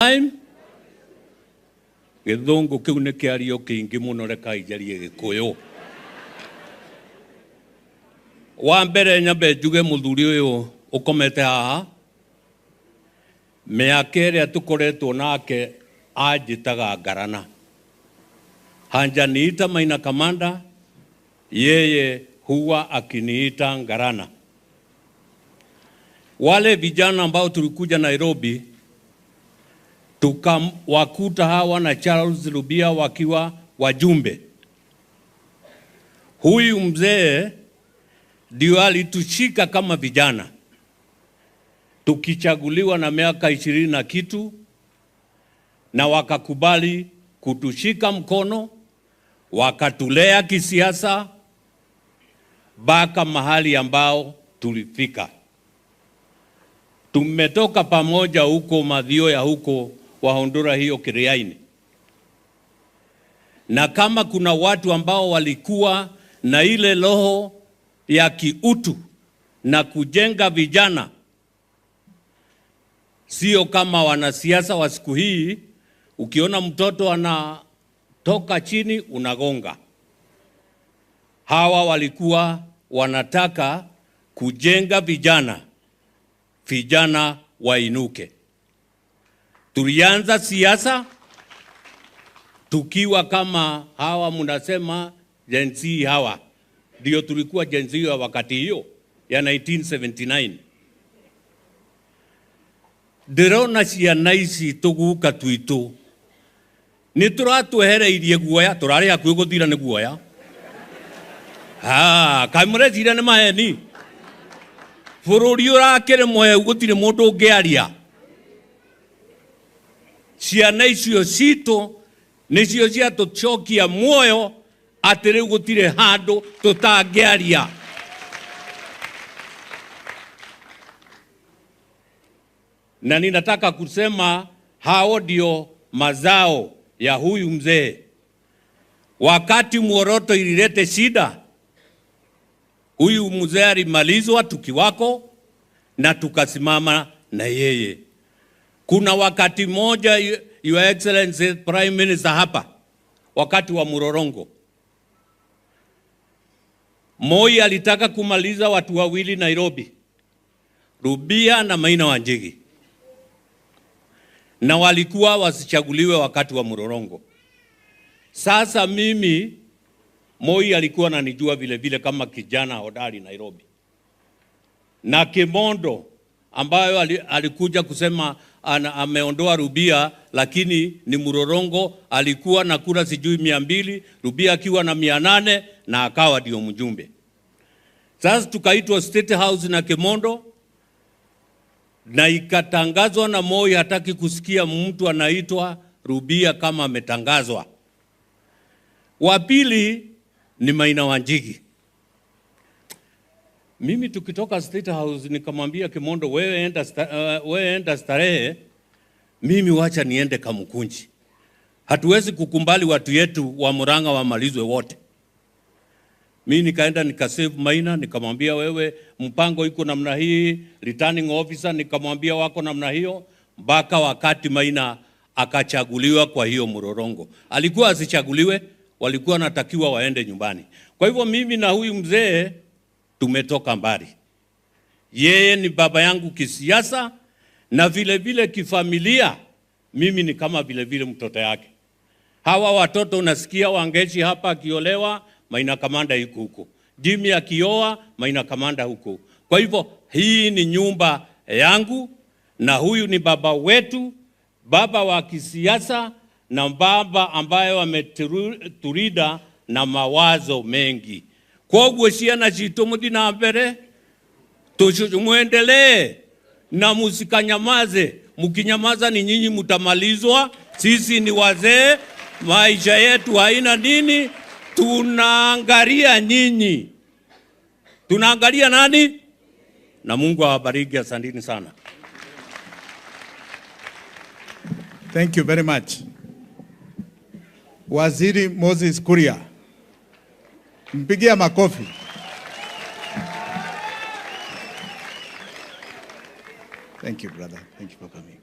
Time githungu kiu ni kiario kiingi muno, reka ijarie Gikuyu. Wa mbere nyambe njuge muthuri uyu ukomete haha, miaka ĩrĩa tukoretwo nake anjĩtaga Ngarana. Hanjaniita Maina Kamanda, yeye huwa akiniita Ngarana. Wale vijana ambao tulikuja Nairobi tukawakuta hawa na Charles Rubia wakiwa wajumbe. Huyu mzee ndio alitushika kama vijana, tukichaguliwa na miaka 20 na kitu, na wakakubali kutushika mkono, wakatulea kisiasa mpaka mahali ambao tulifika. Tumetoka pamoja huko madhio ya huko wa Hondura hiyo Kiriaini. Na kama kuna watu ambao walikuwa na ile roho ya kiutu na kujenga vijana, sio kama wanasiasa wa siku hii, ukiona mtoto anatoka chini unagonga. Hawa walikuwa wanataka kujenga vijana, vijana wainuke. Tulianza siasa tukiwa kama hawa mnasema Gen Z hawa. Ndio tulikuwa Gen Z ya wakati hiyo ya 1979. Ndĩrona ciana ici tũguka twitũ nĩ tũratwehereirie guoya, tũrarĩ hakuhĩ gũthira nĩ guoya. Kaĩ mũreciria nĩ maheni? Bũrũri ũrakĩrĩ mũhehu, gũtirĩ mũndũ ũngĩaria. Ciana icio citũ nĩcio ciatũcokia muoyo atĩ rĩu gũtirĩ handũ tũtangĩaria. Na ninataka kusema hao ndio mazao ya huyu mzee. Wakati Muoroto ililete shida, huyu mzee alimalizwa tukiwako na tukasimama na yeye. Kuna wakati moja, Your Excellency Prime Minister hapa, wakati wa Murorongo, Moi alitaka kumaliza watu wawili Nairobi, Rubia na Maina Wanjigi, na walikuwa wasichaguliwe wakati wa Murorongo. Sasa mimi, Moi alikuwa ananijua vile vile kama kijana hodari Nairobi. Na Kimondo ambayo alikuja kusema ameondoa Rubia, lakini ni Murorongo, alikuwa na kura sijui 200, Rubia akiwa na 800, na akawa ndio mjumbe. Sasa tukaitwa State House na Kimondo, na ikatangazwa na Moi hataki kusikia mtu anaitwa Rubia kama ametangazwa. Wa pili ni Maina Wanjigi. Mimi tukitoka State House nikamwambia Kimondo, wewe enda starehe, mimi wacha niende Kamukunji. Hatuwezi kukumbali watu yetu wa Murang'a wamalizwe wote. Mimi nikaenda nikasave Maina, nikamwambia wewe mpango iko namna hii, returning officer nikamwambia wako namna hiyo, mpaka wakati Maina akachaguliwa kwa hiyo Murorongo. Alikuwa asichaguliwe, walikuwa wanatakiwa waende nyumbani. Kwa hivyo mimi na huyu mzee tumetoka mbali. Yeye ni baba yangu kisiasa na vile vile kifamilia, mimi ni kama vile vile mtoto yake. Hawa watoto unasikia Wangechi hapa akiolewa, Maina Kamanda yuko huko. Jimmy akioa, Maina Kamanda huko. Kwa hivyo hii ni nyumba yangu na huyu ni baba wetu, baba wa kisiasa na baba ambaye ameturida na mawazo mengi. Koguo ciana citũ mũthiĩ na mbere, muendelee na musikanyamaze. Mkinyamaza ni nyinyi mtamalizwa. Sisi ni wazee, maisha yetu haina nini, tunaangalia nyinyi. Tunaangalia nani? Na Mungu awabariki, asanteni sana. Thank you very much. Waziri Moses Kuria. Mpigia makofi. Thank you, brother. Thank you for coming.